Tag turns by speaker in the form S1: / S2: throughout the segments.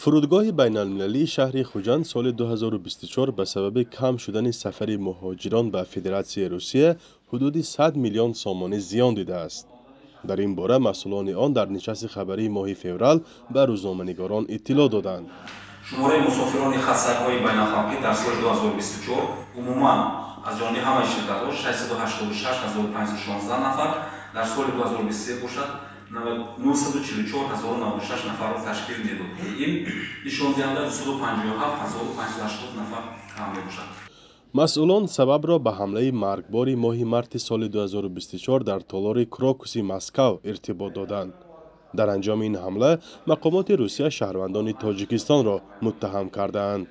S1: Фурудгоҳи байналмилалии шаҳри Хуҷанд соли 2024 ба сабаби кам шудани сафари муҳоҷирон ба Федератсияи Русия ҳудуди 100 миллион сомонӣ зиён дидааст. Дар ин бора масъулони он дар нишасти хабарии моҳи феврал ба рӯзноманигорон иттилоъ доданд.
S2: Шумораи мусофирони хатсайрҳои байналхалқӣ дар соли 2024 умуман аз ҷониби ҳамаи ширкатҳо 686 516 нафар, дар соли 2023 бошад, 944 096 нафарро ташкил медод, ки ин нишондиҳанда 257 580 нафар кам мебошад.
S1: Масъулон сабабро ба ҳамлаи маргбори моҳи марти соли 2024 дар толори Крокуси Москав иртибот доданд. Дар анҷоми ин ҳамла мақомоти Русия шаҳрвандони Тоҷикистонро муттаҳам кардаанд.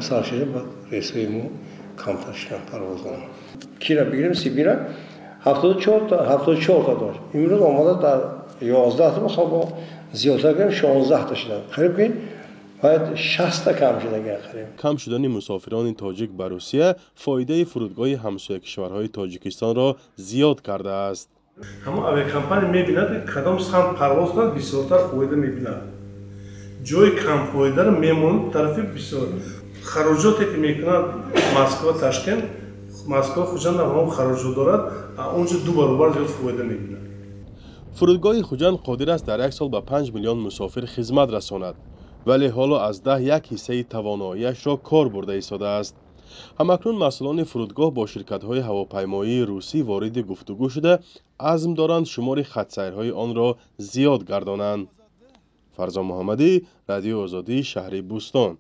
S3: Сар шуда, баъд рейсҳои мо камтар шуданд парвозон. Кира бигирем, Сибира 74та дошт, имрӯз омада дар 11та, хоб зиёдтар кардем, 16та шуданд. Қариб ки бояд 60та кам шуда қариб.
S1: Кам шудани мусофирони тоҷик ба Русия фоидаи фурудгоҳи ҳамсоякишварҳои Тоҷикистонро зиёд кардааст.
S4: Ҳамон авиакомпания мебинад, ки кадом самт парвоз кунад, бисёртар фоида мебинад. Ҷои камфоидаро мемонад тарафи бисёр хароҷоте ки мекунад Москва Ташкент, Москва Хуҷанд ҳамон хароҷот дорад, а онҷо ду баробар зиёд фоида мебинад.
S1: Фурудгоҳи Хуҷанд қодир аст дар як сол ба 5 миллион мусофир хизмат расонад, вале ҳоло аз даҳ як ҳиссаи тавоноияшро кор бурда истодааст. Ҳамакнун масъулони фурудгоҳ бо ширкатҳои ҳавопаймоии русӣ вориди гуфтугӯ шуда, азм доранд шумори хатсайрҳои онро зиёд гардонанд. Фарзон Муҳаммадӣ, Радиои Озодӣ, шаҳри Бӯстон.